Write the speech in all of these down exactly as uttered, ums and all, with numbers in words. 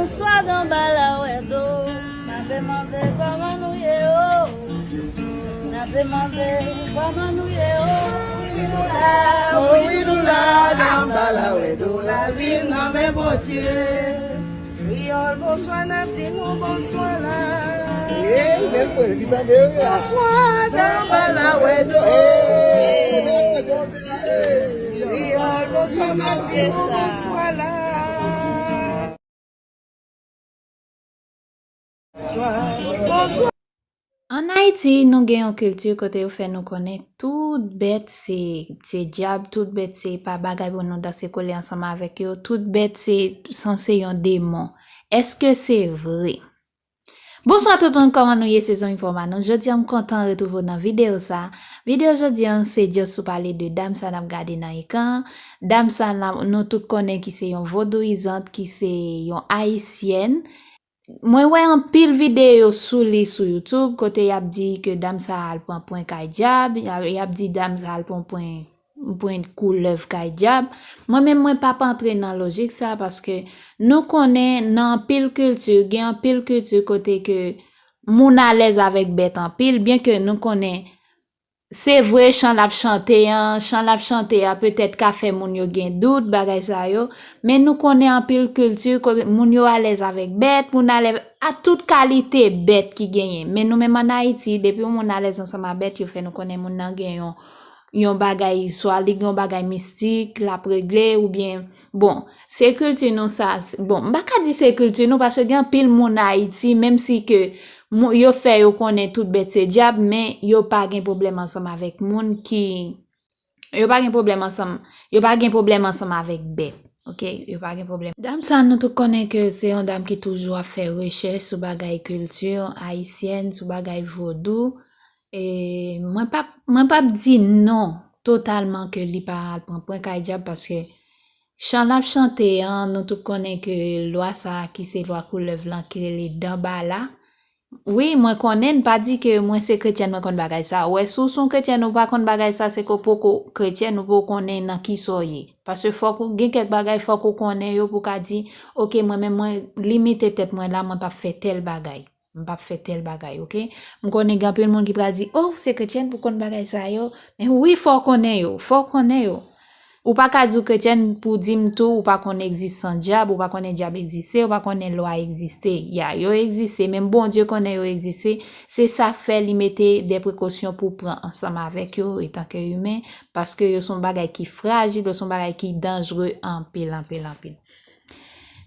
Bonswa, Danbala Wèdo. N ap demande kòman nou ye, o. N ap demande kòman nou ye, o. Wi, nou la, o, wi, nou la, Danbala Wèdo. Lavi nan men Bondye. Kreyòl, bonswa, n ap di nou bonswa la. Ey, men mwen, li tande, wi, la. Bonswa, Danbala Wèdo. Ey, men mwen, tande. Kreyòl, bonswa, n ap di nou bonswa la. Bonswa. Ann Ayiti, nou gen yon kilti kote yo fè nou konnen tout bèt se, se dyab, tout bèt se pa bagay pou nou danse kole ansanm avèk yo, tout bèt se sanse yon demon. Èske se vre? Bonswa tout moun, kòman nou ye, se zanmi pa w Manon? Jodi a, m kontan retwouve w nan videyo sa. Videyo jodi a, se just pou pale de dam sa n ap gade nan ekran an. Dam sa n ap, nou tout konnen ki se yon vodouyizant, ki se yon ayisyèn. Mwen wè anpil videyo sou li sou YouTube, kote y ap di ke dam sa a al pran pwen kay dyab, y ap, y ap di dam sa a al pran pwen, pwen koulèv kay dyab. Mwen menm, mwen p ap antre nan lojik sa, paske nou konnen nan anpil kilti, gen anpil kilti kote ke moun alèz avèk bèt anpil, byen ke nou konnen se vre, chan l ap chante an, chan l ap chante a petèt ka fè moun yo gen dout, bagay sa yo, men nou konnen anpil kilti kote moun yo alèz avèk bèt, moun alèz a tout kalite bèt ki genyen. Men nou menm ann Ayiti, depi yon moun alèz ansanm a bèt, yo fè nou konnen moun nan gen yon, yon bagay, swa li gen yon bagay mistik, l ap regle, oubyen, bon, se kilti nou sa, s-, bon, m pa ka di se kilti nou, paske gen anpil moun Ayiti, menm si ke mou-, yo fè yo konnen tout bèt se dyab, men yo pa gen pwoblèm ansanm avèk moun ki, yo pa gen pwoblèm ansanm, yo pa gen pwoblèm ansanm avèk bèt. Oke, yo pa gen pwoblèm. Dam sa, nou tout konnen ke se yon dam ki toujou ap fè rechèch sou bagay kilti ayisyèn, sou bagay vodou. E mwen p ap, mwen p ap di non totalman ke li pa al pran pwen kay dyab, paske chan l ap chante an, nou tout konnen ke lwa sa a ki se lwa koulèv lan, ki rele Danbala. Wi, mwen konnen, n pa di ke mwen se kretyèn, mwen konn bagay sa. Ou wè, si w se yon kretyèn, ou pa konn bagay sa, se ke w poko kretyèn, ou poko konnen nan kisa w ye. Paske fòk ou gen kèk bagay, fòk ou konnen yo pou w ka di, oke, mwen menm, mwen limite tèt mwen la, mwen p ap fè tèl bagay. M p ap fè tèl bagay, oke? M konnen gen anpil moun ki pral di, o, ou se kretyèn pou konn bagay sa yo. Men wi, fò w konnen yo, fò w konnen yo. Ou pa ka di w kretyèn pou di m tou ou pa konn egzistans dyab, ou pa konnen dyab egziste, ou pa konnen lwa egziste. Ya, yo egziste, menm Bondye konnen yo egziste. Se sa k fè li mete de prekosyon pou pran ansanm avèk yo, etanke imen, paske yo se yon bagay ki frajil, yo se yon bagay ki danjre anpil, anpil, anpil.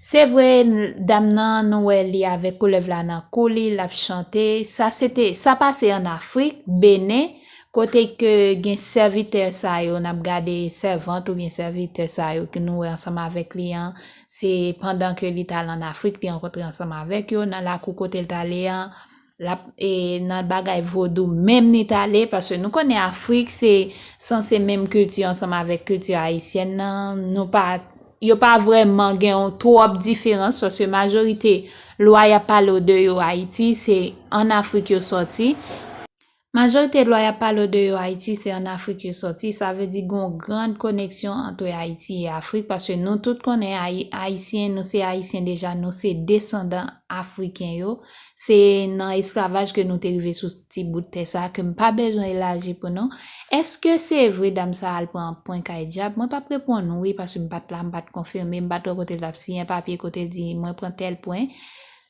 Se vre, dam nan, nou wè li avèk koulèv la nan kou li, l ap chante. Sa se te, sa pase ann Afrik, Benen, kote ke gen sèvitè sa yo, n ap gade sèvant oubyen sèvitè sa yo ke nou wè ansanm avèk li an. Se pandan ke li t al ann Afrik, li rankontre ansanm avèk yo nan lakou kote l t ale an. L ap, e, nan bagay vodou menm li t ale, paske nou konnen Afrik se sanse menm kilti ansanm avèk kilti ayisyèn nan. Nou pa, yo pa vrèman gen yon twòp diferans, paske majorite lwa y ap pale w de yo Ayiti, se ann Afrik yo sòti. Majorite lwa y ap pale w de yo Ayiti, se ann Afrik yo sòti. Sa vle di gen yon gran koneksyon ant Ayiti e Afrik, paske nou tout konnen Ayi-, Ayisyen, nou se Ayisyen deja, nou se desandan Afriken yo. Se nan esklavaj ke nou te rive sou ti bout tè sa, ke m pa bezwen elaji pou nou. Èske se vre dam sa al pran pwen kay dyab? Mwen p ap reponn wi, paske m pa t la, m pa t konfime, m pa t wè kote l t ap siyen papye, kote l di mwen pran tèl pwen.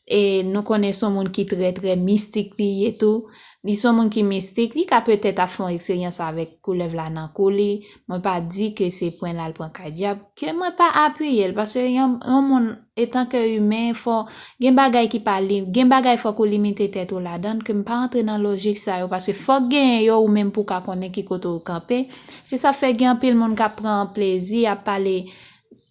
E nou konnen se yon moun ki trè, trè mistik li ye tou. Li se yon moun ki mistik, li ka petèt ap fè yon eksperyans avèk koulèv la nan kou li. Mwen pa di ke se pwen l al pran kay dyab, ke mwen pa apiye l, paske yon, yon moun, etanke imen, fò gen bagay ki pa li, gen bagay fòk ou limite tèt ou ladan l, ke m pa antre nan lojik sa yo, paske fòk genyen yo ou menm pou w ka konnen ki kote w kanpe. Se sa fè gen anpil moun k ap pran plezi, ap pale,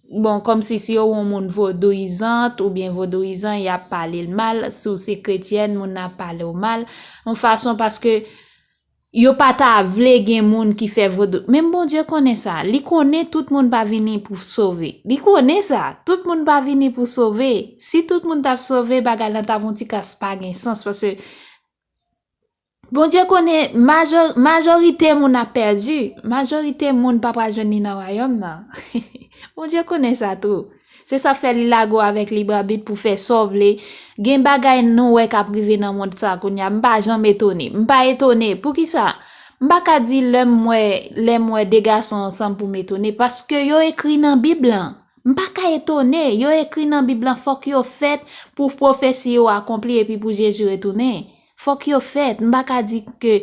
bon, kòmsi si yo wè yon moun vodouyizant oubyen vodouyizan, y ap pale l mal, si w se kretyèn, moun nan ap pale w mal, yon fason paske yo pa ta vle gen moun ki fè vodou. Menm Bondye konnen sa. Li konnen tout moun pa vini pou sove. Li konnen sa. Tout moun pa vini pou sove. Si tout moun t ap sove, bagay lan t ap yon ti kras pa gen sans, paske Bondye konnen majò-, majorite moun ap pèdi. Majorite moun pa pral jwenn li nan wayòm nan. Bondye konnen sa tou. Se sa fè li lage w avèk lib abit pou fè sa w vle. Gen bagay nou wè k ap rive nan mond sa kounye a, m pa janm etone. M pa etone. Poukisa? M pa ka di lè m wè, lè m wè de gason ansanm pou m etone, paske yo ekri nan Bib lan. M pa ka etone. Yo ekri nan Bib lan, fòk yo fèt pou pwofesi yo akonpli epi pou Jezi retounen. Fòk yo fèt. M pa ka di ke,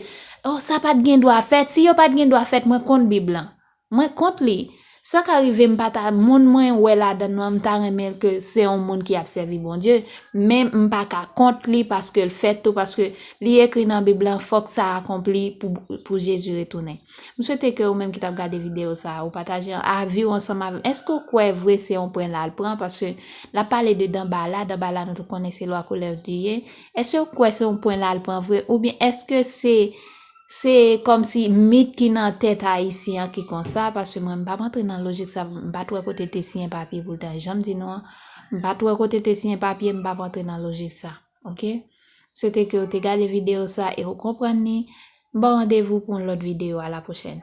oh, sa pa t gen dwa fèt. Si yo pa t gen dwa fèt, mwen kont Bib lan. Mwen kont li. Sa ka rive m pa ta, moun mwen wè ladan nan, m ta renmen ke se yon moun ki ap sèvi Bondye, men m pa ka kont li paske l fèt tou, paske li ekri nan Bib lan, fòk sa akonpli pou, pou Jezi retounen. M swete ke ou menm ki t ap gade videyo sa a, ou pataje avi w ansanm avè m. Èske w kwè vre se yon pwen la l pran? Paske l ap pale de Danbala, Danbala nou tout konnen se lwa koulèv li ye. Èske w kwè se yon pwen la l pran vre? Oubyen èske se, se kòmsi mit ki nan tèt ayisyen an ki konsa? Paske mwen, m p ap antre nan lojik sa, m pa t wè kote l te siyen papye pou l ta janm di nou an. M pa t wè kote l te siyen papye, m p ap antre nan lojik sa. Oke? M swete ke w te gade videyo sa e w konprann li. M ba w randevou pou yon lòt videyo. A la pwochèn.